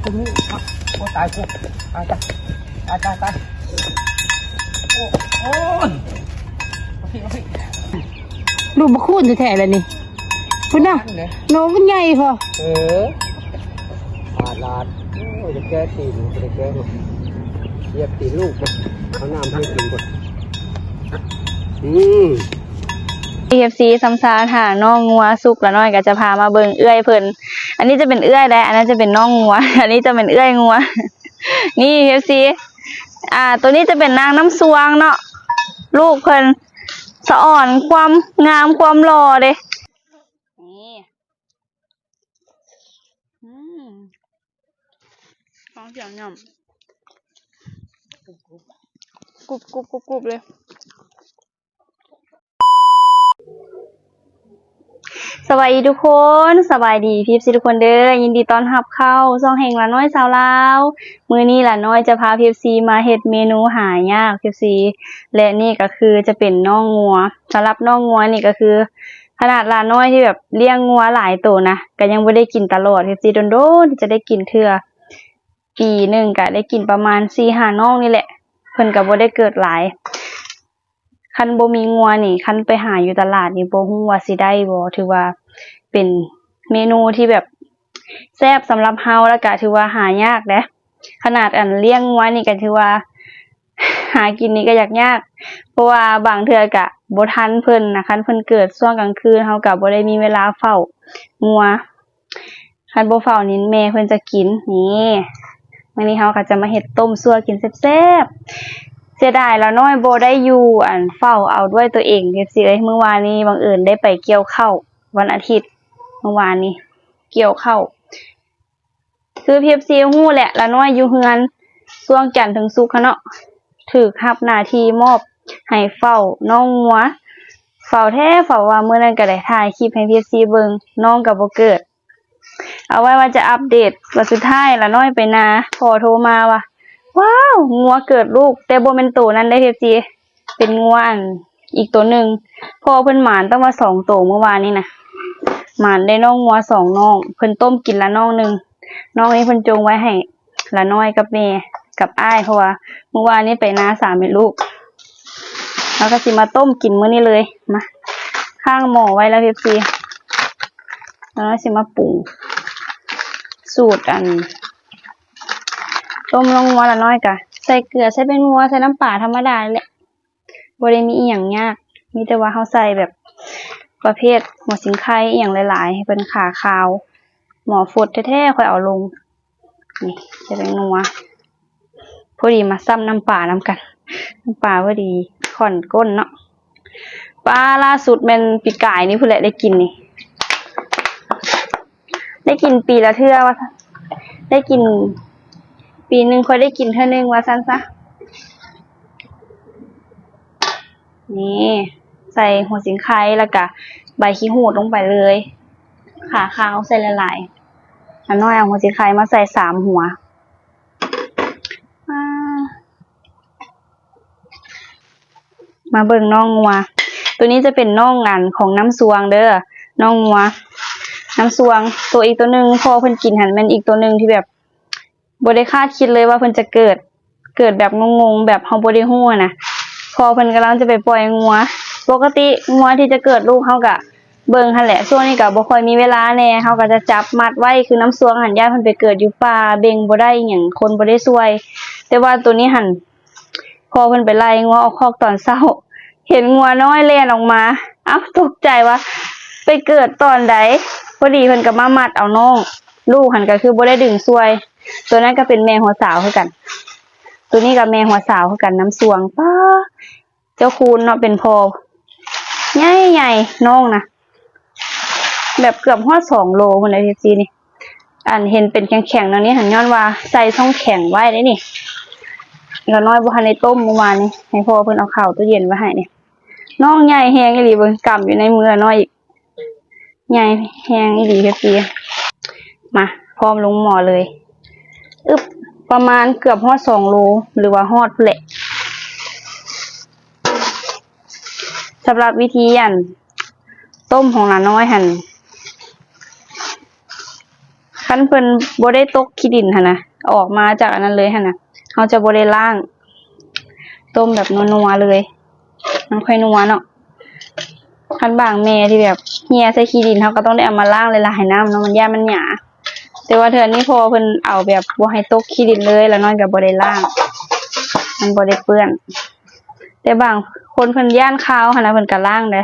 ຕົງນີ້ ໂອ້ ຕາຍກູ ຕາຍ ຕາຍ ຕາຍ ຕາຍ ໂອ້ ໂອ້ຍ ເອົາພີ້ ເອົາພີ້ ລູກບັກຄູນແທ້ໆ ລະນີ້ ພຸ້ນນະ ໂນມັນໃຫຍ່ພໍ ເອີ ຫຼາດ ໂອ້ຍ ຈະແກ້ຕີນ ຈະແກ້ ຢຽບຕີນລູກ ເອົານ້ຳໃຫ້ກິນກ່ອນ ອືມ. ເອັຟຊີ ຊຳຊາ ຖ້ານ້ອງງົວສຸກລະນ້ອຍກໍຈະພາມາເບິ່ງເອື້ອຍເພິ່ນ ອັນນີ້ຈະເປັນເອື້ອຍແຫຼະ ອັນນັ້ນຈະເປັນນ້ອງງົວ ອັນນີ້ຈະເປັນເອື້ອຍງົວ ນີ້ ເອັຟຊີ ອ່າ ໂຕນີ້ຈະເປັນນາງນ້ຳຊວງເນາະ ລູກເພິ່ນ ສະອອນຄວາມງາມຄວາມຫຼໍ່ເດ້ ນີ້ ອືມ ຟັງສຽງຫຍ້ຳ ກຸບໆໆໆເລີຍ. ສະບາຍດີທຸກຄົນ ສະບາຍດີ ເອັຟຊີ ທຸກຄົນເດີ ຍິນດີຕ້ອນຮັບເຂົ້າຊ່ອງແຫ່ງຫຼ້ານ້ອຍຊາວລາວ. ມື້ນີ້ຫຼ້ານ້ອຍຈະພາ ເອັຟຊີ ມາເຮັດເມນູຫາຍາກ ເອັຟຊີ ແລະ ນີ້ກໍຄືຈະເປັນນ້ອງງົວ. ສຳລັບນ້ອງງົວນີ້ກໍຄື ຂະໜາດຫຼ້ານ້ອຍທີ່ແບບລ້ຽງງົວຫຼາຍໂຕນະ ກໍຍັງບໍ່ໄດ້ກິນຕະຫຼອດ ເອັຟຊີ ດົນໆທີ່ຈະໄດ້ກິນເທື່ອ. ປີໜຶ່ງກະໄດ້ກິນປະມານສີ່ຫ້ານ້ອງນີ້ແຫຼະ ເພິ່ນກະບໍ່ໄດ້ເກີດຫຼາຍ. ຄັນບໍ່ມີງົວນີ້ ຄັນໄປຫາຢູ່ຕະຫຼາດນີ້ ບໍ່ຮູ້ວ່າຊິໄດ້ບໍ່ ຖືວ່າເປັນເມນູທີ່ແບບແຊບສຳລັບເຮົາ ແລ້ວກະຖືວ່າຫາຍາກເດ້. ຂະໜາດອັນລ້ຽງງົວນີ້ກະຖືວ່າຫາກິນນີ້ກະຢາກຍາກ ເພາະວ່າບາງເທື່ອກະບໍ່ທັນເພິ່ນນະ ຄັນເພິ່ນເກີດຊ່ວງກາງຄືນ ເຮົາກະບໍ່ໄດ້ມີເວລາເຝົ້າງົວ. ຄັນບໍ່ເຝົ້ານີ້ແມ່ເພິ່ນຈະກິນ. ນີ້ ມື້ນີ້ເຮົາກໍຈະມາເຮັດຕົ້ມຊົ່ວກິນແຊບໆ. ເສຍດາຍຫຼ້ານ້ອຍບໍ່ໄດ້ຢູ່ ອັນ ເຝົ້າເອົາດ້ວຍຕົວເອງ ເອັຟຊີ ເອີຍ. ມື້ວານນີ້ບັງເອີນໄດ້ໄປກ່ຽວເຂົ້າ ວັນອາທິດ ມື້ວານນີ້ກ່ຽວເຂົ້າ. ຄື ເອັຟຊີ ຮູ້ແຫຼະ ຫຼ້ານ້ອຍຢູ່ເຮືອນຊ່ວງຈັນເຖິງສຸກຫັ້ນເນາະ ຖືກຮັບໜ້າທີ່ມອບໃຫ້ເຝົ້ານ້ອງງົວ. ເຝົ້າແທ້ເຝົ້າວ່າ ມື້ນັ້ນກໍໄດ້ຖ່າຍຄລິບໃຫ້ ເອັຟຊີ ເບິ່ງ ນ້ອງກໍບໍ່ເກີດ. ເອົາໄວ້ວ່າຈະອັບເດດ ວ່າສຸດທ້າຍຫຼ້ານ້ອຍໄປນາ ພໍ່ໂທມາວ່າ ວ້າວ ງົວເກີດລູກ ແຕ່ບໍ່ແມ່ນໂຕນັ້ນເດ້ ເອັຟຊີ ເປັນງົວອັນອີກໂຕໜຶ່ງ. ພໍ່ເພິ່ນໝານຕັ້ງວ່າສອງໂຕມື້ວານນີ້ນະ ໝານໄດ້ນ້ອງງົວສອງນ້ອງ ເພິ່ນຕົ້ມກິນລະນ້ອງໜຶ່ງ ນ້ອງນີ້ເພິ່ນຈົ່ງໄວ້ໃຫ້ ລະນ້ອຍກັບແມ່ກັບອ້າຍ ເພາະວ່າມື້ວານນີ້ໄປນາສາມແມ່ລູກ ເຮົາກໍຊິມາຕົ້ມກິນມື້ນີ້ເລີຍ. ມາ ຂ້າງໝໍ້ໄວ້ແລ້ວ ເອັຟຊີ ລະນ້ອຍຊິມາປຸງສູດອັນຕົ້ມນ້ອງງົວ. ລະນ້ອຍກະໃສ່ເກືອ ໃສ່ແປ້ງນົວ ໃສ່ນ້ຳປາທຳມະດານີ້ແຫຼະ ບໍ່ໄດ້ມີອີ່ຫຍັງຍາກ ມີແຕ່ວ່າເຮົາໃສ່ແບບປະເພດຫົວສີໄຄອີ່ຫຍັງຫຼາຍໆ ໃຫ້ເພິ່ນຂາຄາວ. ໝໍ້ຟົດແທ້ໆ ຂ້ອຍເອົາລົງ. ນີ້ ໃສ່ແປ້ງນົວ ພໍດີມາຊ້ຳນ້ຳປານຳກັນ ນ້ຳປາພໍດີຂ້ອນກົ້ນເນາະ. ປາ ລ່າສຸດແມ່ນປີກາຍນີ້ພຸ້ນແຫຼະໄດ້ກິນນີ້ ໄດ້ກິນປີລະເທື່ອວ່າຊັ້ນ ໄດ້ກິນ ປີໜຶ່ງຄ່ອຍໄດ້ກິນເທື່ອໜຶ່ງວ່າຊັ້ນຊະ. ນີ້ ໃສ່ຫົວສີໄຄ ແລ້ວກະໃບຂີ້ຫູດລົງໄປເລີຍ ຂາຄາວໃສ່ຫຼາຍໆ. ອານ້ອຍເອົາຫົວສີໄຄມາໃສ່ສາມຫົວ. ມາເບິ່ງນ້ອງງົວ ໂຕນີ້ຈະເປັນນ້ອງອັນຂອງນ້ຳຊວງເດີ ນ້ອງງົວນ້ຳຊວງ. ໂຕອີກໂຕໜຶ່ງ ພໍ່ເພິ່ນກິນຫັ້ນ ແມ່ນອີກໂຕໜຶ່ງທີ່ແບບ ບໍ່ໄດ້ຄາດຄິດເລີຍວ່າເພິ່ນຈະເກີດ ເກີດແບບງົງໆ ແບບເຮົາບໍ່ໄດ້ຮູ້ຫັ້ນນະ. ພໍ່ເພິ່ນກຳລັງຈະໄປປ່ອຍງົວ ປົກກະຕິງົວທີ່ຈະເກີດລູກເຮົາກະເບິ່ງຫັ້ນແຫຼະ ຊ່ວງນີ້ກະບໍ່ຄ່ອຍມີເວລາແດ່ ເຮົາກະຈະຈັບມັດໄວ້ຄືນ້ຳຊວງຫັ້ນ ຢ້ານເພິ່ນໄປເກີດຢູ່ປ່າ ເບັ່ງບໍ່ໄດ້ອີ່ຫຍັງ ຄົນບໍ່ໄດ້ຊ່ວຍ. ແຕ່ວ່າໂຕນີ້ຫັ້ນ ພໍ່ເພິ່ນໄປໄລ່ງົວອອກຄອກຕອນເຊົ້າ ເຫັນງົວນ້ອຍແລ່ນອອກມາ ເອົ້າ ຕົກໃຈວ່າໄປເກີດຕອນໃດ. ພໍດີເພິ່ນກໍມາມັດເອົານ້ອງ ລູກຫັ້ນກໍຄືບໍ່ໄດ້ດຶງຊ່ວຍ. ໂຕນັ້ນກໍເປັນແມ່ຫົວສາວຄືກັນ ໂຕນີ້ກໍແມ່ຫົວສາວຄືກັນ ນ້ຳຊວງ. ປ້າ ເຈົ້າຄູນເນາະ ເປັນພໍ່ ໃຫຍ່ໆ ນ້ອງນະ ແບບເກືອບຮອດສອງໂລພຸ້ນແຫຼະ ເອັຟຊີ ນີ້. ອັນເຫັນເປັນແຂງໆ ແນວນີ້ຫັ້ນ ຍ້ອນວ່າໃສ່ຊ່ອງແຂງໄວ້ເດ້ນີ້. ລະນ້ອຍບໍ່ທັນໄດ້ຕົ້ມມື້ວານນີ້ ໃຫ້ພໍ່ເພິ່ນເອົາເຂົ້າຕູ້ເຢັນໄວ້ໃຫ້ນີ້. ນ້ອງໃຫຍ່ແຮງອີ່ຫຼີ ເບິ່ງ ກຳຢູ່ໃນມືລະນ້ອຍອີກ ໃຫຍ່ແຮງອີ່ຫຼີ ເອັຟຊີ. ມາ ພ້ອມລົງໝໍ້ເລີຍ. ອຶບ ປະມານເກືອບຮອດສອງໂລ ຫຼືວ່າຮອດພຸ້ນແຫຼະ. ສຳລັບວິທີອັນຕົ້ມຂອງຫຼານນ້ອຍຫັ້ນ ຂ ຄັນເພິ່ນບໍ່ໄດ້ຕົກຂີ້ດິນຫັ້ນນະ ອອກມາຈາກອັນນັ້ນເລີຍຫັ້ນນະ ເຮົາຈະບໍ່ໄດ້ລ້າງ ຕົ້ມແບບນົວໆເລີຍ ມັນຄ່ອຍນົວເນາະ. ຄັນບາງແມ່ທີ່ແບບເຫ່ຍໃສ່ຂີ້ດິນ ເຮົາກໍຕ້ອງໄດ້ເອົາມາລ້າງຫຼາຍໆນ້ຳເນາະ ມັນຢ້ານມັນຫຍາ. ແຕ່ວ່າເທື່ອນີ້ພໍ່ເພິ່ນເອົາແບບບໍ່ໃຫ້ຕົກຂີ້ດິນເລີຍ ລາວນ້ອຍກໍບໍ່ໄດ້ລ້າງ ມັນບໍ່ໄດ້ເປື້ອນ. ແຕ່ບາງຄົນເພິ່ນຢ້ານຄາວຫັ້ນນະ ເພິ່ນກໍລ້າງເດ້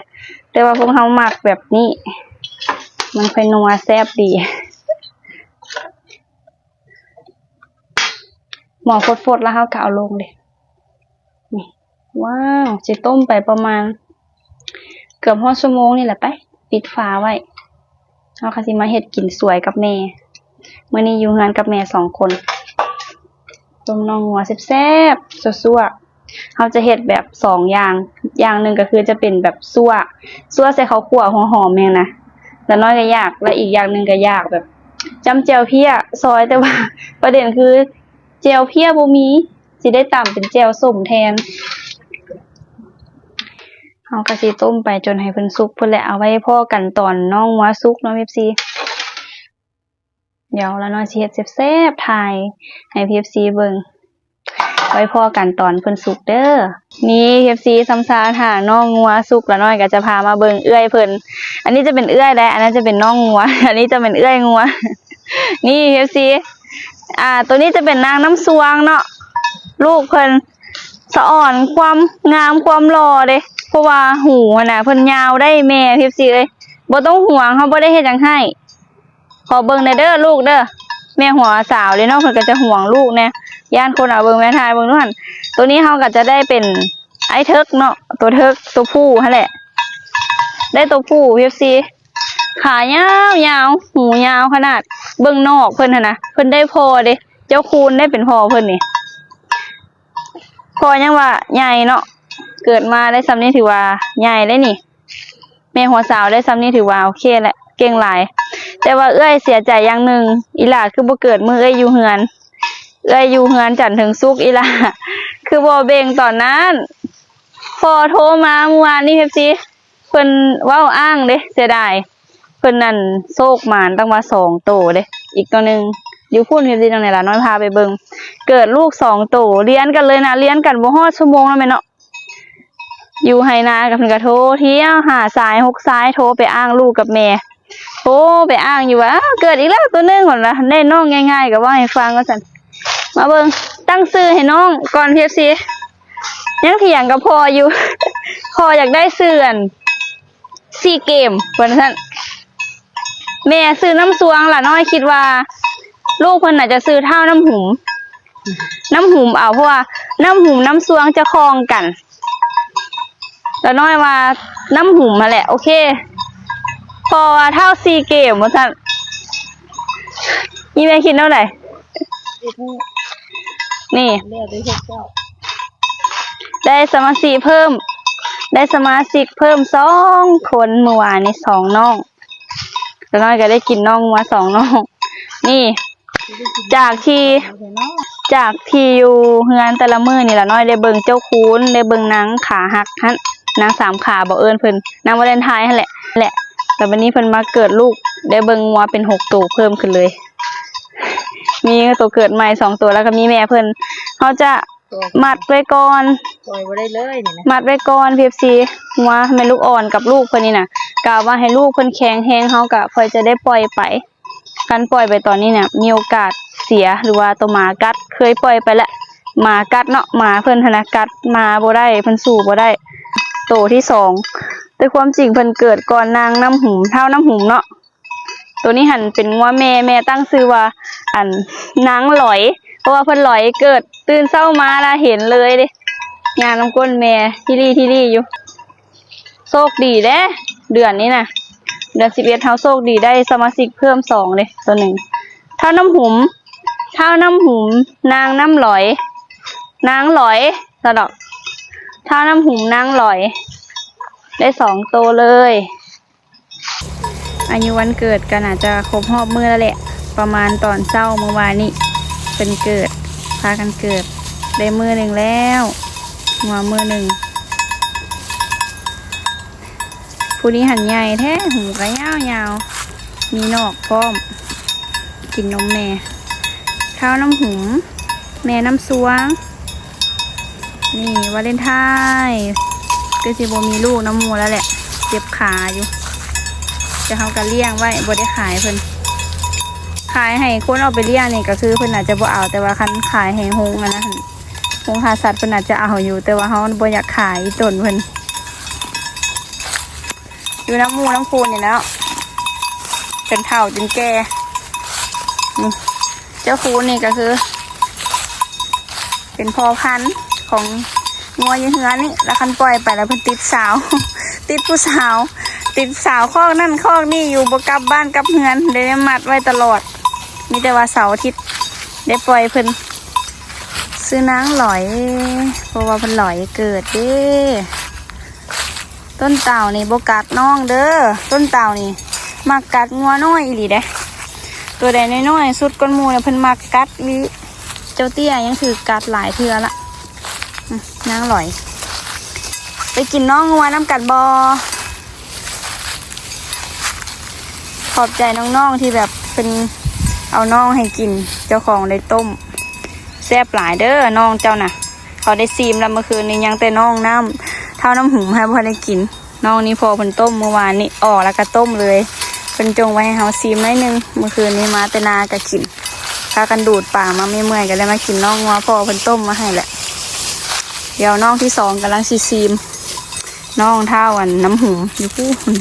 ແຕ່ວ່າພວກເຮົາມັກແບບນີ້ ມັນຄ່ອຍນົວແຊບດີ. ໝໍ້ຟົດໆ ແລ້ວເຮົາກໍເອົາລົງເດ້. ນີ້ ວ້າວ ຊິຕົ້ມໄປປະມານເກືອບຮອດຊົ່ວໂມງນີ້ແຫຼະໄປ ປິດຝາໄວ້. ເຮົາກໍຊິມາເຮັດກິນສວຍກັບແມ່. ມື້ນີ້ຢູ່ເຮືອນກັບແມ່ສອງຄົນ. ຕົ້ມໜໍ່ງົວແຊບໆ ຊົ່ວໆ. ເຮົາຈະເຮັດແບບສອງຢ່າງ, ຢ່າງໜຶ່ງກໍຄືຈະເປັນແບບຊົ່ວ, ຊົ່ວໃສ່ເຂົ້າຂົ້ວຫົວຫອມແມ່ນນະ, ລາວນ້ອຍກໍຢາກ, ແລະ ອີກຢ່າງໜຶ່ງກໍຢາກແບບຈ້ຳແຈ່ວເພ້ຍຊອຍ, ແຕ່ວ່າປະເດັນຄືແຈ່ວເພ້ຍບໍ່ມີ, ຊິໄດ້ຕຳເປັນແຈ່ວສົ້ມແທນ. ເຮົາກໍຊິຕົ້ມໄປຈົນໃຫ້ເພິ່ນສຸກພຸ້ນແຫຼະ, ເອົາໄວ້ພໍ້ກັນຕອນໜໍ່ງົວສຸກເນາະ ເອັຟຊີ. ດຽວລາວນ້ອຍຊິເຮັດແຊບໆ ຖ່າຍໃຫ້ເອັຟຊີເບິ່ງ. ໄວ້ພໍ້ກັນຕອນເພິ່ນສຸກເດີ. ນີ້ ເອັຟຊີ ຊ່ຳຊາຖ້າໜໍ່ງົວສຸກ ລາວນ້ອຍກໍຈະພາມາເບິ່ງເອື້ອຍເພິ່ນ. ອັນນີ້ຈະເປັນເອື້ອຍແຫຼະ, ອັນນັ້ນຈະເປັນໜໍ່ງົວ, ອັນນີ້ຈະເປັນເອື້ອຍງົວ. ນີ້ ເອັຟຊີ ອ່າ ໂຕນີ້ຈະເປັນນາງນ້ຳຊວງເນາະ, ລູກເພິ່ນ. ສະອອນຄວາມງາມຄວາມຫຼໍ່ເດ້ ເພາະວ່າຫູຫັ້ນນະ ເພິ່ນຍາວໄດ້ແມ່ ເອັຟຊີເອີຍ. ບໍ່ຕ້ອງຫ່ວງ, ເຮົາບໍ່ໄດ້ເຮັດຫຍັງໃຫ້. ຂໍເບິ່ງແດ່ເດີລູກເດີ. ແມ່ຫົວສາວເດ້ເນາະ, ເພິ່ນກໍຈະຫ່ວງລູກແດ່, ຢ້ານຄົນເອົາເບິ່ງ. ແມ່ຖ່າຍເບິ່ງດູຫັ້ນ. ໂຕນີ້ເຮົາກໍຈະໄດ້ເປັນອ້າຍເຖິກເນາະ, ໂຕເຖິກ ໂຕຜູ້ຫັ້ນແຫຼະ. ໄດ້ໂຕຜູ້ ເອັຟຊີ ຂາຍາວໆ ຫູຍາວຂະໜາດ. ເບິ່ງນອກເພິ່ນຫັ້ນນະ, ເພິ່ນໄດ້ພໍ່ເດ້, ເຈົ້າຄູນໄດ້ເປັນພໍ່ເພິ່ນນີ້. ພໍ່ຍັງວ່າໃຫຍ່ເນາະ, ເກີດມາໄດ້ຊ່ຳນີ້ຖືວ່າໃຫຍ່ແລ້ວນີ້. ແມ່ຫົວສາວໄດ້ຊ່ຳນີ້ຖືວ່າໂອເຄແຫຼະ, ເກັ່ງຫຼາຍ. ແຕ່ວ່າເອື້ອຍເສຍໃຈຢ່າງໜຶ່ງ, ອີ່ຫຼ້າຄືບໍ່ເກີດມື້ເອື້ອຍຢູ່ເຮືອນ. ເອື້ອຍຢູ່ເຮືອນຈັນເຖິງສຸກ, ອີ່ຫຼ້າຄືບໍ່ເບັ່ງຕອນນັ້ນ. ພໍ່ໂທມາມື້ວານນີ້ ເອັຟຊີ ເພິ່ນເວົ້າອ້າງເດ້, ເສຍດາຍ. ເພິ່ນນັ້ນໂຊກໝານຕັ້ງວ່າສອງໂຕເດ້, ອີກໂຕໜຶ່ງຢູ່ພຸ້ນ ເອັຟຊີ ຈັ່ງໃດລະ, ນ້ອຍພາໄປເບິ່ງ. ເກີດລູກສອງໂຕລຽນກັນເລີຍນະ, ລຽນກັນບໍ່ຮອດຊົ່ວໂມງແລ້ວແມ່ນເນາະ. ຢູ່ໄຮ່ນາກໍເພິ່ນກໍໂທທ່ຽວຫ້າສາຍຫົກສາຍ, ໂທໄປອ້າງລູກກັບແມ່, ໂທໄປອ້າງຢູ່ວ່າ ເກີດອີກແລ້ວໂຕໜຶ່ງ ວ່າແນ່ ນ້ອງງ່າຍໆ ກໍເວົ້າໃຫ້ຟັງວ່າຊັ້ນ. ມາເບິ່ງ, ຕັ້ງຊື່ໃຫ້ນ້ອງກ່ອນ ເອັຟຊີ ຍັງຖຽງກັບພໍ່ຢູ່. ພໍ່ຢາກໄດ້ຊື່ອັນຊີເກມ ວ່າຊັ້ນ. ແມ່ຊື່ນ້ຳຊວງ, ຫຼ້ານ້ອຍຄິດວ່າລູກເພິ່ນໜ້າຈະຊື່ທ້າວນ້ຳຫຸມ. ນ້ຳຫຸມເອົາ, ເພາະວ່ານ້ຳຫຸມນ້ຳຊວງຈະຄ່ອງກັນ. ຫຼ້ານ້ອຍວ່ານ້ຳຫຸມຫັ້ນແຫຼະ ໂອເຄ. ພໍ່ວ່າທ້າວຊີເກມ ວ່າຊັ້ນ. ອີ່ແມ່ຄິດແນວໃດ? ນີ້ ໄດ້ສະມາຊິກເພີ່ມ, ໄດ້ສະມາຊິກເພີ່ມສອງຄົນ, ມື້ວານນີ້ສອງນ້ອງ. ຕານ້ອຍກໍໄດ້ກິນໜໍ່ງົວສອງໜໍ່. ນີ້ ຈາກທີ່ ຈາກທີ່ຢູ່ເຮືອນແຕ່ລະມື້ນີ້ ລະນ້ອຍໄດ້ເບິ່ງເຈົ້າຄູນ, ໄດ້ເບິ່ງນາງຂາຫັກຫັ້ນ, ນາງສາມຂາບໍ ເອີ້ນເພິ່ນ, ນາງວາເລັນທາຍຫັ້ນແຫຼະ ແຫຼະ. ແລ້ວບັດນີ້ເພິ່ນມາເກີດລູກ, ໄດ້ເບິ່ງງົວເປັນຫົກໂຕເພີ່ມຂຶ້ນເລີຍ. ມີໂຕເກີດໃໝ່ສອງໂຕ ແລ້ວກໍມີແມ່ເພິ່ນ. ເຮົາຈະ ມັດໄວ້ກ່ອນ ປ່ອຍບໍ່ໄດ້ເລີຍນີ້ນະ ມັດໄວ້ກ່ອນ ເອັຟຊີ ງົວແມ່ລູກອ່ອນກັບລູກເພິ່ນນີ້ນະ ກະວ່າໃຫ້ລູກເພິ່ນແຂງແຮງ ເຮົາກະຄ່ອຍຈະໄດ້ປ່ອຍໄປ. ຄັນປ່ອຍໄປຕອນນີ້ນະ ມີໂອກາດເສຍ ຫຼືວ່າໂຕໝາກັດ. ເຄີຍປ່ອຍໄປແລ້ວ ໝາກັດເນາະ ໝາເພິ່ນຫັ້ນນະກັດ ມາບໍ່ໄດ້ ເພິ່ນສູ້ບໍ່ໄດ້. ໂຕທີສອງ ແຕ່ຄວາມຈິງເພິ່ນເກີດກ່ອນນາງນ້ຳຫຸມ ທ້າວນ້ຳຫຸມເນາະ. ໂຕນີ້ຫັ້ນເປັນງົວແມ່ ແມ່ຕັ້ງຊື່ວ່າ ອັນ ນາງຫຼອຍ ເພາະວ່າເພິ່ນຫຼອຍເກີດ ຕື່ນເຊົ້າມາລະເຫັນເລີຍເດ້ ຍ່າງນຳກົ້ນແມ່ ທີລີ້ທີລີ້ຢູ່. ໂຊກດີເດ້ ເດືອນນີ້ນະ ເດືອນສິບເອັດ ເຮົາໂຊກດີໄດ້ສະມາຊິກເພີ່ມສອງເດ້ ໂຕໜຶ່ງ ທ້າວນ້ຳຫຸມ ທ້າວນ້ຳຫຸມ ນາງນ້ຳຫຼອຍ ນາງຫຼອຍ ຊະດອກ ທ້າວນ້ຳຫຸມ ນາງຫຼອຍ ໄດ້ສອງໂຕເລີຍ. ອາຍຸວັນເກີດກໍໜ້າຈະຄົບຮອບມື້ແລ້ວແຫຼະ ປະມານຕອນເຊົ້າມື້ວານນີ້ ເພິ່ນເກີດ ພາກັນເກີດ ໄດ້ມື້ໜຶ່ງແລ້ວ ງົວມື້ໜຶ່ງ. ຜູ້ນີ້ຫັ້ນໃຫຍ່ແທ້ ຫູກໍຍາວໆ ມີນອກພ້ອມ. ກິນນົມແມ່ ທ້າວນ້ຳຫຸມ ແມ່ນ້ຳຊວງ. ນີ້ວາເລັນທາຍ ຄືຊິບໍ່ມີລູກນຳໝູ່ແລ້ວແຫຼະ ເຈັບຂາຢູ່ ແຕ່ເຮົາກໍລ້ຽງໄວ້ ບໍ່ໄດ້ຂາຍເພິ່ນ. ຂາຍໃຫ້ຄົນເອົາໄປລ້ຽງນີ້ ກໍຄືເພິ່ນອາດຈະບໍ່ເອົາ ແຕ່ວ່າຄັນຂາຍໃຫ້ໂຮງອັນນັ້ນ ໂຮງຂ້າສັດເພິ່ນອາດຈະເອົາຢູ່ ແຕ່ວ່າເຮົາບໍ່ຢາກຂາຍອີ່ຕົນເພິ່ນ. ຢູ່ນຳໝູ່ນຳຄູນນີ້ແຫຼະເນາະ ຈົນເຖົ້າຈົນແກ່. ນີ້ ເຈົ້າຄູນນີ້ກໍຄື ເປັນພໍ່ພັນຂອງງົວຢູ່ເຮືອນນີ້ ແລ້ວຄັນປ່ອຍໄປແລ້ວເພິ່ນຕິດສາວ ຕິດຜູ້ສາວ ຕິດສາວຄອກນັ້ນຄອກນີ້ຢູ່ ບໍ່ກັບບ້ານກັບເຮືອນ ໄດ້ມັດໄວ້ຕະຫຼອດ. ມີແຕ່ວ່າເສົາອາທິດໄດ້ປ່ອຍເພິ່ນ. ຊື່ນາງຫຼອຍ ເພາະວ່າເພິ່ນຫຼອຍເກີດເດ້. ຕົ້ນເຕົ່ານີ້ບໍ່ກັດນ້ອງເດີ ຕົ້ນເຕົ່ານີ້ມັກກັດງົວນ້ອຍອີ່ຫຼີເດ້. ໂຕໃດນ້ອຍໆສຸດກ່ອນໝູ່ແລ້ວເພິ່ນມັກກັດອີ່ຫຼີ. ເຈົ້າເຕ້ຍຍັງຖືກກັດຫຼາຍເທື່ອລະ. ອືມ ນາງຫຼອຍ ໄປກິນນ້ອງງົວນຳກັນບໍ່? ຂອບໃຈນ້ອງໆທີ່ແບບເພິ່ນເອົານ້ອງໃຫ້ກິນ ເຈົ້າຂອງໄດ້ຕົ້ມ. ແຊບຫຼາຍເດີນ້ອງເຈົ້ານະ. ເຂົາໄດ້ຊີມແລ້ວ ເມື່ອຄືນນີ້ຍັງແຕ່ນ້ອງນ້ຳ ທ້າວນ້ຳຫຸມໃຫ້ບໍ່ໄດ້ກິນ. ນ້ອງນີ້ພໍ່ເພິ່ນຕົ້ມມື້ວານນີ້ ອອກແລ້ວກໍຕົ້ມເລີຍ. ເພິ່ນຈົ່ງໄວ້ໃຫ້ເຮົາຊີມໜ້ອຍໜຶ່ງ ເມື່ອຄືນນີ້ມາແຕ່ນາກໍກິນ. ພາກັນດູດປາມາເມື່ອຍໆ ກໍໄດ້ມາກິນນ້ອງງົວ ພໍ່ເພິ່ນຕົ້ມມາໃຫ້ແຫຼະ. ດຽວນ້ອງທີສອງກຳລັງຊິຊີມ ນ້ອງທ້າວອັນນ້ຳຫຸມຢູ່ພຸ້ນ.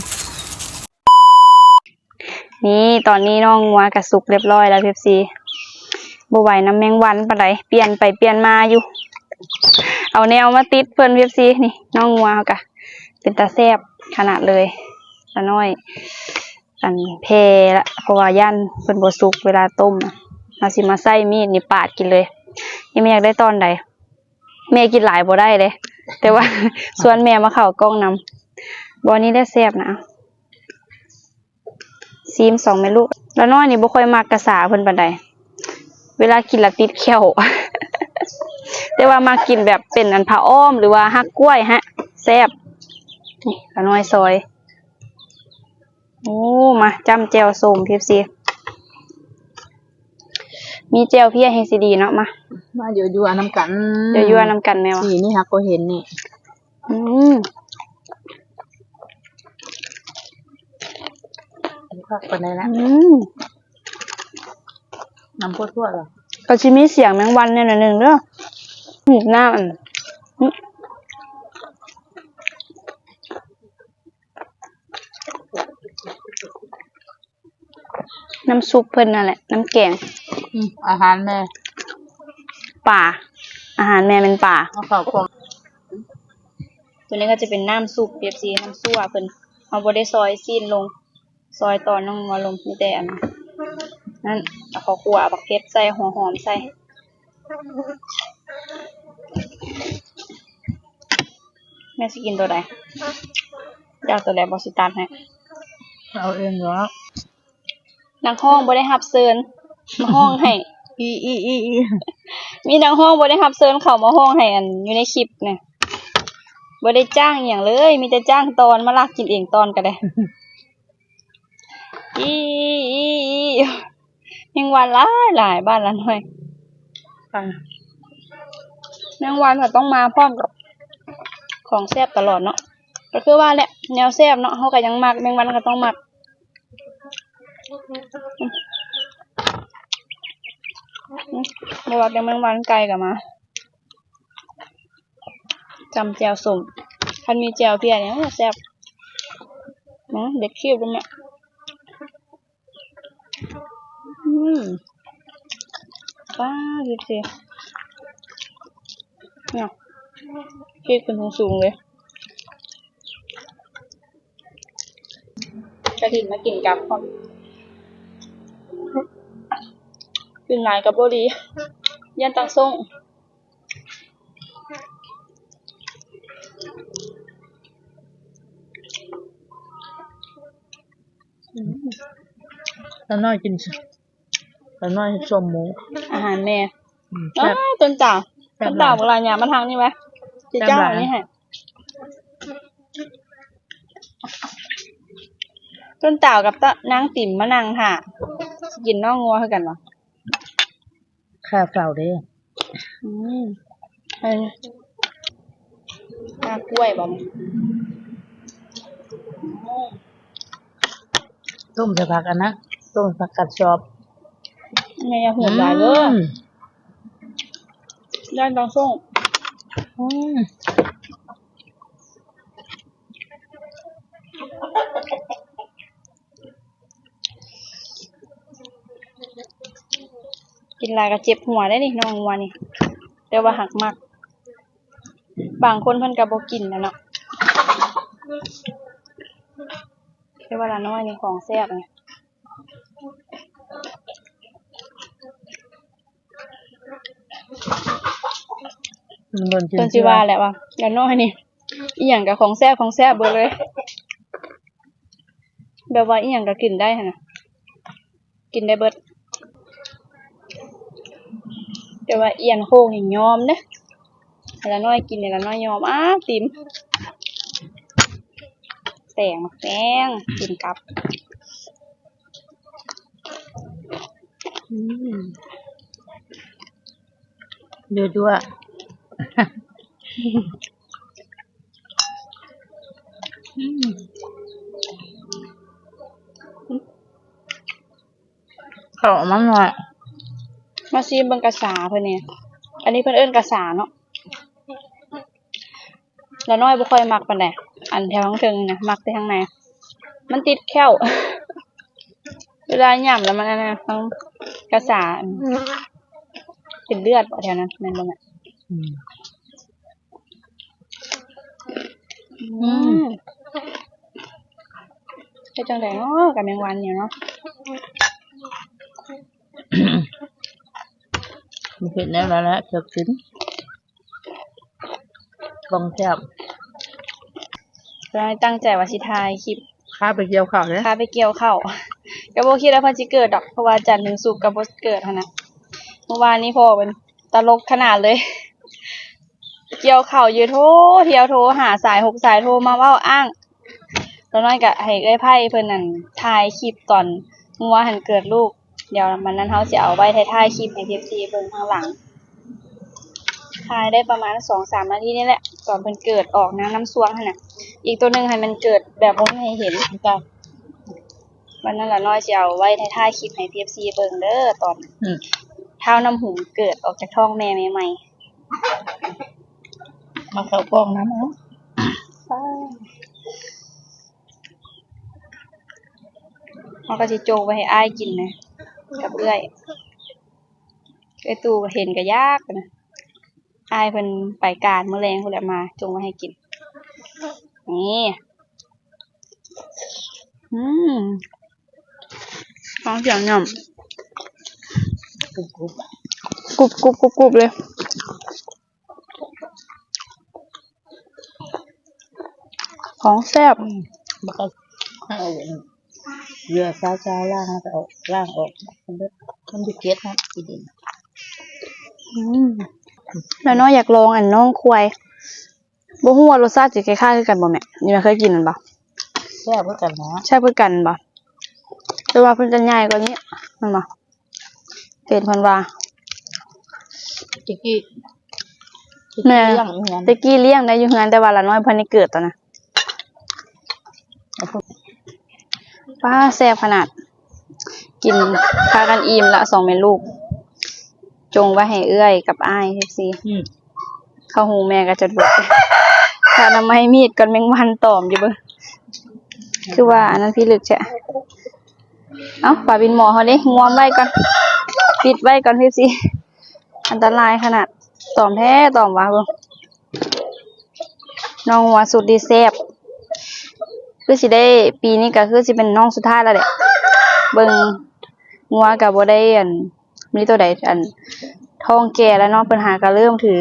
ນີ້ ຕອນນີ້ນ້ອງງົວກະສຸກຮຽບຮ້ອຍແລ້ວ ເອັຟຊີ. ບໍ່ໄຫວນຳແມງວັນປານໃດ ປ່ຽນໄປປ່ຽນມາຢູ່ ເອົາແນວມາຕິດເພິ່ນ ເອັຟຊີ. ນີ້ນ້ອງງົວເຮົາກະເປັນຕາແຊບຂະໜາດເລີຍ. ລານ້ອຍອັນແຜ່ລະ ເພາະວ່າຢ້ານເພິ່ນບໍ່ສຸກເວລາຕົ້ມ. ເຮົາຊິມາໃຊ້ມີດນີ້ປາດກິນເລີຍ. ຍັງບໍ່ຢາກໄດ້ຕອນໃດ ແມ່ກິນຫຼາຍບໍ່ໄດ້ເດ້ ແຕ່ວ່າຊວນແມ່ມາເຂົ້າກ້ອງນຳ. ບ່ອນນີ້ແຫຼະແຊບນະ. ຊີມສອງແມ່ລູກ. ລານ້ອຍນີ້ບໍ່ຄ່ອຍມັກກະສາເພິ່ນປານໃດ ເວລາກິນລະຕິດແຂ້ວ ແຕ່ວ່າມັກກິນແບບເປັນອັນຜ້າອ້ອມ ຫຼືວ່າຮັກກ້ວຍຮະ ແຊບ. ນີ້ລານ້ອຍຊອຍ. ໂອ້ ມາຈ້ຳແຈ່ວສົ້ມ ເອັຟຊີ. ມີແຈ່ວພຽແຮງຊິດີເນາະ. ມາ ມາຍົວໆນຳກັນ ຍົວໆນຳກັນແມ່ວ່າ. ສີນີ້ຫາກກໍເຫັນນີ້. ອືມ ຄັກປານໃດລະ. ອືມ ນ້ຳພວດໆລະ ກໍຊິມີສຽງແມງວັນແດ່ໜ້ອຍໜຶ່ງເດີ. ໜຶບນ້ຳ ອືມ ນ້ຳຊຸບເພິ່ນນັ້ນແຫຼະ ນ້ຳແກງ. ອືມ ອາຫານແມ່ ປາ ອາຫານແມ່ແມ່ນປາ. ເອົາເຂົ້າກ່ອງ. ຕົວນີ້ກໍຈະເປັນນ້ຳຊຸບ ເອັຟຊີ ນ້ຳຊົ່ວເພິ່ນ. ເຮົາບໍ່ໄດ້ຊອຍຊີ້ນລົງ ຊອຍຕອນນ້ອງງົວລົງ ມີແຕ່ອັນນັ້ນ ເອົາເຂົ້າຂົ້ວ ບັກເຜັດໃສ່ ຫົວຫອມໃສ່. ແມ່ຊິກິນໂຕໃດ? ຢາກໂຕໃດ ບໍ່ຊິຕັດໃຫ້. ເອົາເອງເນາະ. ນັກຮ້ອງບໍ່ໄດ້ຮັບເຊີນ ມາຮ້ອງໃຫ້. ອີ ອີ ອີ ອີ ມີນັກຮ້ອງບໍ່ໄດ້ຮັບເຊີນເຂົ້າມາຮ້ອງໃຫ້ ອັນ ຢູ່ໃນຄລິບນະ. ບໍ່ໄດ້ຈ້າງອີ່ຫຍັງເລີຍ ມີແຕ່ຈ້າງຕອນ ມາລັກກິນເອງຕອນກໍໄດ້. ອີ ອີ ອີ ອີ ແມງວັນຫຼາຍໆ ບ້ານລານ້ອຍ. ແມງວັນກໍຕ້ອງມາພ້ອມກັບຂອງແຊບຕະຫຼອດເນາະ. ກໍຄືວ່າແຫຼະ ແນວແຊບເນາະ ເຮົາກໍຍັງມັກ ແມງວັນກໍຕ້ອງມັກ. ບໍ່ວ່າແຕ່ແມງວັນ ໄກ່ກໍມາ. ຈ້ຳແຈ່ວສົ້ມ ຄັນມີແຈ່ວພຽນີ້ ໂອ້ ແຊບ. ອືມ ເດັດຄີບເລີຍແມ່. ອືມ ປາດ ເຮັດຊິ ເນາະ ເຮັດຂຶ້ນສູງໆເລີຍ. ກະດິນມາກິນກັບພ້ອມ ກິນຫຼາຍກໍບໍ່ດີ ຢ້ານຕັງສົ່ງ. ອືມ ຕານ້ອຍກິນ ຕານ້ອຍເຮັດສົ້ມໝູ ອາຫານແມ່. ອືມ ອ້າ ແຊບ ຕົ້ນຕາວ ແຊບຫຼາຍ ຕົ້ນຕາວບັກຫຼາຍ ຫຍ້າມາທາງນີ້ໄວ້ ຊິຈ້າງອັນນີ້ໃຫ້. ຕົ້ນຕາວກັບຕານາງຕິ່ມມານັ່ງຖ້າ ກິນນ້ອງງົວຄືກັນບໍ່? ຂ້າເຝົ້າເດ້. ອືມ ເອີ ຮາກກ້ວຍບໍ່? ຕົ້ມໃສ່ຜັກອັນນະ ຕົ້ມຜັກກາດຊອບ. ແມ່ຢ່າຫູບຫຼາຍເດີ. ອືມ ຢ້ານຕ້ອງໂສ້ງ. ອືມ ກິນຫຼາຍກໍເຈັບຫົວໄດ໋ນີ້ ນ້ອງງົວນີ້ ແຕ່ວ່າຫາກມັກ. ບາງຄົນເພິ່ນກໍບໍ່ກິນແຫຼະເນາະ ແຕ່ວ່າຫຼານ້ອຍນີ້ຂອງແຊບນີ້. ເພິ່ນຊິວ່າແຫຼະວ່າຫຼານ້ອຍນີ້ ອີ່ຫຍັງກໍຂອງແຊບ ຂອງແຊບເບິດເລີຍ ແບບວ່າອີ່ຫຍັງກໍກິນໄດ້ຫັ້ນນະ ກິນໄດ້ເບິດ. ແຕ່ວ່າອຽນໂຄ້ງນີ້ຍອມເດ້ ຫຼານ້ອຍກິນນີ້ ຫຼານ້ອຍຍອມ. ອ້າ ຕີນ ແຕງ ແຕງ ຕີນກັບ. ອືມ ຍົວໆ. ອືມ ເຂົ້າມັນໜ້ອຍ. ມາຊີມເບິ່ງກະສາເພິ່ນນີ້ ອັນນີ້ເພິ່ນເອີ້ນກະສາເນາະ. ຫຼານ້ອຍບໍ່ຄ່ອຍມັກປານໃດ ອັນແຖວທາງເທິງນີ້ນະ ມັກແຕ່ທາງໃນ ມັນຕິດແຂ້ວ ເວລາຫຍ້ຳແລ້ວມັນອັນນັ້ນ ກະສາ ເປັນເລືອດບໍ່ແຖວນັ້ນ ແມ່ນບໍ່ແມ່? ອືມ ອືມ ເຮັດຈັ່ງໃດເນາະ ກັບແມງວັນນີ້ເນາະ. ບໍ່ເຮັດແນວໃດແລ້ວ ເຈົ້າກິນ ຂອງແຊບ. ຕັ້ງໃຈວ່າຊິຖ່າຍຄລິບ ພາໄປກ່ຽວເຂົ້າເດ້ ພາໄປກ່ຽວເຂົ້າ ກໍບໍ່ຄິດວ່າເພິ່ນຊິເກີດດອກ ເພາະວ່າຈັນເຖິງສຸກກໍບໍ່ເກີດຫັ້ນນະ. ເມື່ອວານນີ້ພໍ່ເພິ່ນຕະຫຼົກຂະໜາດເລີຍ ກ່ຽວເຂົ້າຢູ່ ໂທ ທ່ຽວໂທຫາສາຍຫົກສາຍ ໂທມາເວົ້າອ້າງ. ຕອນນັ້ນກໍໃຫ້ເອື້ອຍໄພເພິ່ນນັ້ນຖ່າຍຄລິບຕອນງົວຫັ້ນເກີດລູກ ດຽວບັດນັ້ນເຮົາຊິເອົາໄວ້ທ້າຍໆຄລິບໃຫ້ເອັຟຊີເບິ່ງທາງຫຼັງ. ຖ່າຍໄດ້ປະມານສອງສາມນາທີນີ້ແຫຼະ ຕອນເພິ່ນເກີດອອກນາງນ້ຳຊວງຫັ້ນນະ. ອີກໂຕໜຶ່ງຫັ້ນມັນເກີດແບບບໍ່ມີໃຫ້ເຫັນ. ບັດນັ້ນຫຼານ້ອຍຊິເອົາໄວ້ທ້າຍໆຄລິບໃຫ້ເອັຟຊີເບິ່ງເດີ ຕອນ ອືມ ທ້າວນ້ຳຫຸມເກີດອອກຈາກທ້ອງແມ່ໃໝ່ໆ. ມາເຂົ້າກ້ອງນຳເອົາ. ເຮົາກໍຊິຈົ່ງໄວ້ໃຫ້ອ້າຍກິນນະ ກັບເອື້ອຍ. ເອື້ອຍຕູ້ເຫັນກໍຢາກນະ. ອ້າຍເພິ່ນໄປການມື້ແລງພຸ້ນແຫຼະ ມາຈົ່ງໄວ້ໃຫ້ກິນ. ນີ້ ອືມ ຟັງສຽງຫຍ້ຳ ກຸບໆ ກຸບໆ ກຸບໆ ເລີຍ. ຂອງແຊບ ອືມ ແລ້ວກໍເຫຼືອຊາວໆ ລ້າງ ແລ້ວກໍເອົາ ລ້າງອອກ ມັນເບິດ ມັນຢູ່ເກັດນະ ກິນເອງ. ອືມ ຫຼານ້ອຍຢາກລອງອັນໜອງຄວາຍ ບໍ່ຮູ້ວ່າລົດຊາດຊິຄ້າຍໆຄືກັນບໍ່ແມ່? ນີ້ແມ່ເຄີຍກິນແມ່ນບໍ່? ແຊບຄືກັນນະ ແຊບຄືກັນບໍ່? ແຕ່ວ່າເພິ່ນຈະໃຫຍ່ກວ່ານີ້ແມ່ນບໍ່? ເຫັນເພິ່ນວ່າ ແຕ່ກີ້ ແມ່ ແຕ່ກີ້ລ້ຽງໄດ້ຢູ່ເຮືອນ ແຕ່ວ່າຫຼານ້ອຍບໍ່ທັນໄດ້ເກີດຕອນນັ້ນ. ປ້າ ແຊບຂະໜາດ ກິນພາກັນອີ່ມລະ ສອງແມ່ລູກ ຈົ່ງໄວ້ໃຫ້ເອື້ອຍກັບອ້າຍ ເອັຟຊີ ອືມ ເຂົ້າຫູແມ່ກໍຈົນເບິດ ພານຳມາໃຫ້ມີດກ່ອນ ແມງວັນຕອມຢູ່ເບິ່ງ ຄືວ່າອັນນັ້ນພິລຶກແທ້. ເອົ້າ ຝາປິ່ນໝໍ້ເຮົາເດ້ ງວມໄວ້ກ່ອນ ປິດໄວ້ກ່ອນ ເອັຟຊີ ອັນຕະລາຍຂະໜາດ ຕອມແທ້ຕອມວ່າເບິ່ງ. ນ້ອງງົວສຸດທີ່ແຊບ ຄືຊິໄດ້ ປີນີ້ກໍຄືຊິເປັນນ້ອງສຸດທ້າຍແລ້ວແຫຼະ ເບິ່ງງົວກໍບໍ່ໄດ້ ອັນ ມີໂຕໃດ ອັນ ທ້ອງແກ່ແລ້ວເນາະ ເພິ່ນຫາກໍເລີ່ມຖື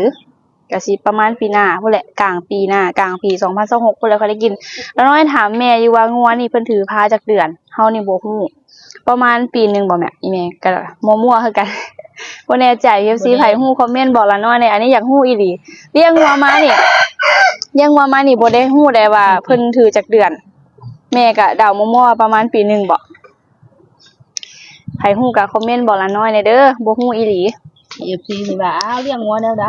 ກະຊິປະມານປີໜ້າພຸ້ນແຫຼະ ກາງປີໜ້າ ກາງປີສອງພັນຊາວຫົກພຸ້ນແຫຼະ ຄ່ອຍໄດ້ກິນ. ລານ້ອຍຖາມແມ່ຢູ່ວ່າງົວນີ້ເພິ່ນຖືພາຈັກເດືອນ ເຮົານີ້ບໍ່ຮູ້ ປະມານປີໜຶ່ງບໍ່ແມ່? ອີ່ແມ່ກໍມົວໆຄືກັນ ບໍ່ແນ່ໃຈ ເອັຟຊີ ໃຜຮູ້ຄອມເມັນບອກລານ້ອຍແດ່ ອັນນີ້ຢາກຮູ້ອີ່ຫຼີ. ລ້ຽງງົວມານີ້ ລ້ຽງງົວມານີ້ບໍ່ໄດ້ຮູ້ໄດ໋ວ່າເພິ່ນຖືຈັກເດືອນ ແມ່ກໍເດົາມົວໆ ປະມານປີໜຶ່ງບໍ? ໃຜ ຜຮູ້ກໍຄອມເມັນບອກຫຼານນ້ອຍແດ່ເດີ ບໍ່ຮູ້ອີ່ຫຼີ. ເອັຟຊີຊິວ່າ ອ້າວ ລ້ຽງງົວແນວໃດ?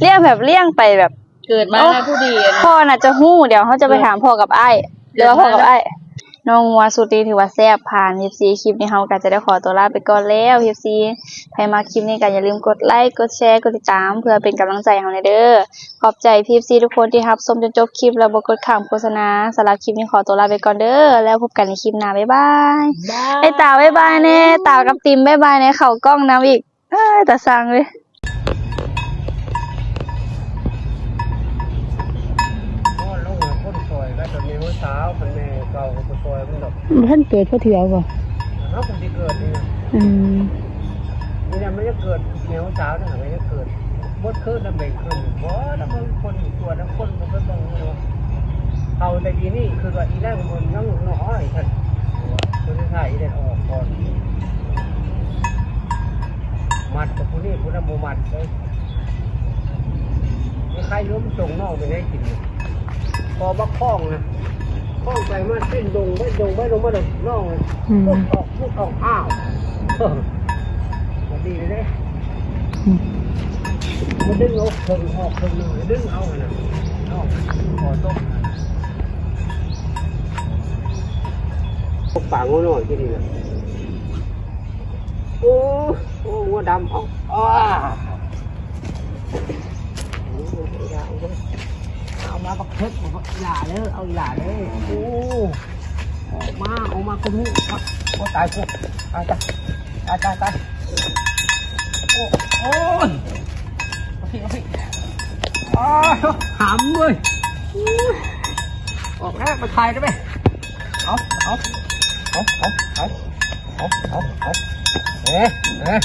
ລ້ຽງແບບລ້ຽງໄປແບບ ເກີດມາ ໂອ້ ແລ້ວຜູ້ດີ ພໍ່ໜ້າຈະຮູ້ ດຽວເຮົາຈະໄປຖາມພໍ່ກັບອ້າຍ ເອີ ຫຼືວ່າພໍ່ກັບອ້າຍ. ນ້ອງງົວສຸດນີ້ຖືວ່າແຊບຜ່ານ ເອັຟຊີ. ຄລິບນີ້ເຮົາກໍຈະໄດ້ຂໍຕົວລາໄປກ່ອນແລ້ວ ເອັຟຊີ. ໃຜມັກຄລິບນີ້ກໍຢ່າລືມກົດໄລ ກົດແຊ ກົດຕິດຕາມ ເພື່ອເປັນກຳລັງໃຈໃຫ້ເຮົາແດ່ເດີ. ຂອບໃຈ ເອັຟຊີ ທຸກຄົນທີ່ຮັບຊົມຈົນຈົບຄລິບ ແລະ ບໍ່ກົດຂ້າມໂຄສະນາ. ສຳລັບຄລິບນີ້ຂໍຕົວລາໄປກ່ອນເດີ ແລ້ວພົບກັນໃນຄລິບໜ້າ. ບາຍບາຍ. ບາຍ. ໄອ້ຕາ ບາຍບາຍແດ່. ຕາກັບຕິມ ບາຍບາຍແດ່. ເຂົ້າກ້ອງນຳອີກ. ເອີຍ ຕາຊັງເລີຍ. ໂອ້ ລົງມາຄົນຊ່ອຍກໍຕົວແມ່ຫົວສາວ ຄັນແມ່ເກົ່າກໍບໍ່ຊ່ອຍມັນດອກ. ບໍ່ທັນເກີດພໍເທື່ອບໍ່? ເຮົາກໍຊິເກີດນີ້ນະ. ອືມ ນີ້ນະ ມັນຈະເກີດແມ່ຫົວສາວນະ ມັນຈະເກີດ ໝົດຄືນນະ ແບ່ງຄືນ. ບໍ່ນະ ເບິ່ງຄົນຕົວະນຳຄົນ ມັນກໍຕ້ອງເນາະ. ເຮົາແຕ່ປີນີ້ຄືວ່າອີນາງມັນຍັງນ້ອຍ ທ່ານ ເພິ່ນຈະຖ່າຍອີແດດອອກກ່ອນ. ມັດກັບຜູ້ນີ້ ຜູ້ນັ້ນບໍ່ມັດເລີຍ. ມີໃຄລົມສົ່ງນ້ອງໄປໃຫ້ກິນ ພໍບັກຂ້ອງນະ ຂ້ອງໄປມາເປັນດົງໄປດົງໄປ ລົງມາດົງນ້ອງ. ອືມ ພຸດອອກ ພຸດອອກ ອ້າວ ບໍ່ດີເດ້. ອືມ ມາດຶງເອົາເຄິ່ງອອກເຄິ່ງໜຶ່ງ ດຶງເອົາຫັ້ນນະ ນ້ອງ ຂໍຕົກ ຕົກປາງົວນ້ອຍທີ່ນີ້ນະ. ໂອ້ ໂອ້ ງົວດຳ ເອົາ ອ້າ ໂອ້ ເອົາມາບັກເທິກ ເອົາອີ່ຫຼ້າເດີ ເອົາອີ່ຫຼ້າເດີ. ໂອ້ ອອກມາ ອອກມາ ຄຸນຮູ້. ໂອ້ ຕາຍ ຕາຍ ຕາຍ ຕາຍ ຕາຍ ຕາຍ. ໂອ້ ໂອ້ຍ ເອົາພີ້ ເອົາພີ້. ອ້າ ຫຳເວີຍ. ອອກແລ້ວ ມາຖ່າຍໄດ້ໄໝ? ເອົາ ເອົາ ເອົາ ເອົາ ເອົາ ເອົາ ເອົາ ເອົາ ເອີ ເອີ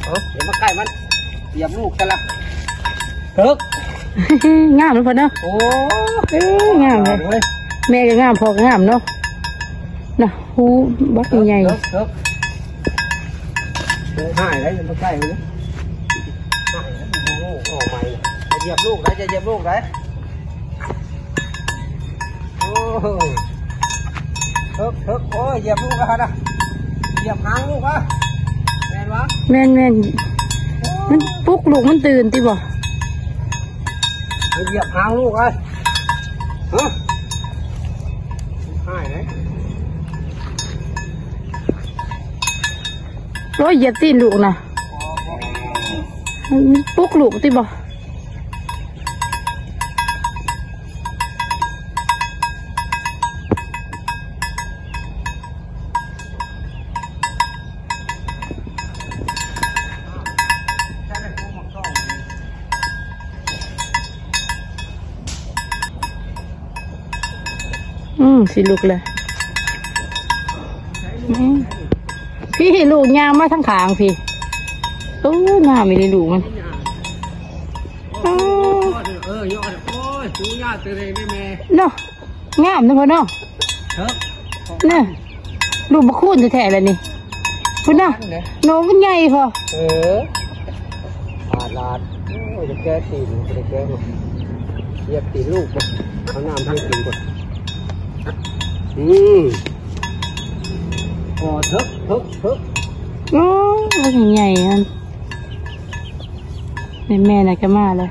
ເອົາ ຢ່າມາໃກ້ມັນ ຢຽບລູກຊະລະ. ເຖິກ ງາມເນາະພໍ່ເນາະ. ໂອ້ ເອີ ງາມເລີຍ ແມ່ກໍງາມ ພໍ່ກໍງາມເນາະ ນະ. ຫູບັກໃຫຍ່ ເຖິກ ເຖິກ ຫູຫາຍໄດ້ ຢ່າມາໃກ້ມັນເດີ ຫາຍໄດ້. ໂອ້ ອອກໃໝ່ ຢ່າຢຽບລູກໄດ໋ ຢ່າຢຽບລູກໄດ໋. ໂອ້ ເຖິກ ເຖິກ ໂອ້ຍ ຢຽບລູກແລ້ວຫັ້ນນະ ຢຽບຫາງລູກວະ ແມ່ນວະ? ແມ່ນໆ ໂອ້ ມັນປຸກລູກມັນຕື່ນຕິບໍ່? ຢຽບຫາງລູກເອີຍ ຮະ ຫາຍເລີຍ. ໂອ້ຍ ຢຽບຕີນລູກນະ ມັນປຸກລູກຕິບໍ່? ອືມ ຊິລຸກແລ້ວ ອືມ ພີ້ ລູກຍ່າງມາທາງຂ້າງພີ້. ໂອ້ ງາມອີ່ຫຼີລູກມັນ ເອີ ຍອດ ໂອ້ຍ ຫູຍາວເຕີເດແມ່ ເນາະ. ງາມເນາະພໍ່ເນາະ ເອີ ນະ ລູກບັກຄູນແທ້ໆ ລະນີ້ ພຸ້ນນະ ໂໜມັນໃຫຍ່ພໍ. ເອີ ອາດລາດ ໂອ້ຍ ຈະແກ້ຕີນ ຈະແກ້ ຢຽບຕີນລູກ ເອົານ້ຳໃຫ້ກິນກ່ອນ. ອືມ ໂອ້ ເຖິກ ເຖິກ ເຖິກ ໂອ້ ບັກໃຫຍ່ຫັ້ນ ແມ່ນໆ ນະ ກໍມາແລ້ວ.